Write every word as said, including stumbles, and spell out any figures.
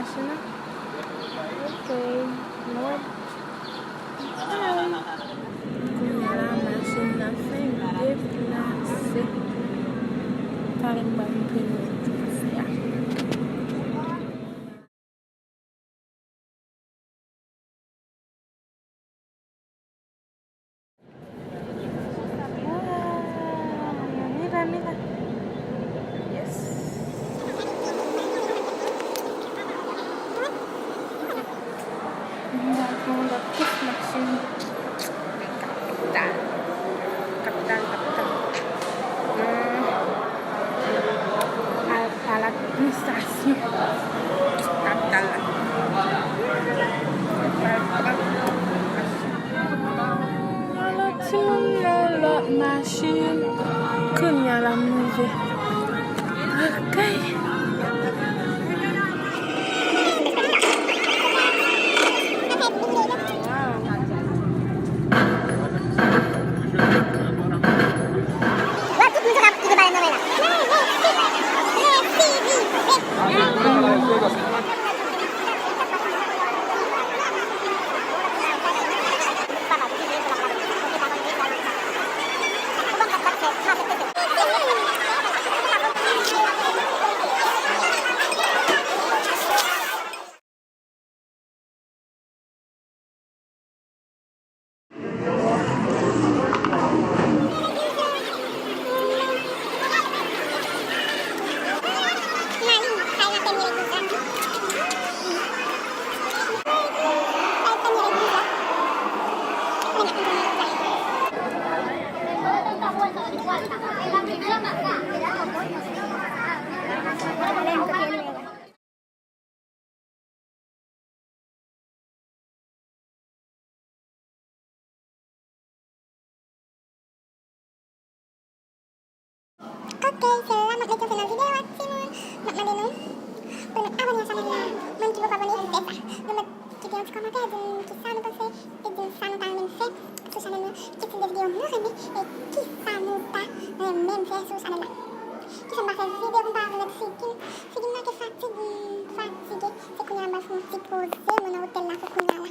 Machin nan. Ok. Mwen. Kounye a la, machin nan fin deplase. Talè m pral montre nou jan l deplase a. Ah, mira, mira. Yes. Mwen al pran yon lòt kous machin. Kapital. Kapital, kapital. Hmm. Al pa ladministrasyon. Kapital la. Yon lòt timoun nan lòt machin. Kounye a la m rive. Ok. Ok, se la m ap mete yon fen nan videyo a, timoun. M ap mande nou pou nou abòne a chanèl la. Moun ki poko abòne, fè sa. Nou mèt kite yon ti kòmantè, di m kisa nou panse, e di m sa nou ta renmen fè sou chanèl la, ki stil de videyo nou renmen, e kisa nou ta renmen fè sou chanèl la. Kisa m pa fè videyo pou m pa remèt figi m, figi m manke fatig, m fatige. Se kounye a m pral fè yon ti poze mwen nan otèl la pou kounye a la.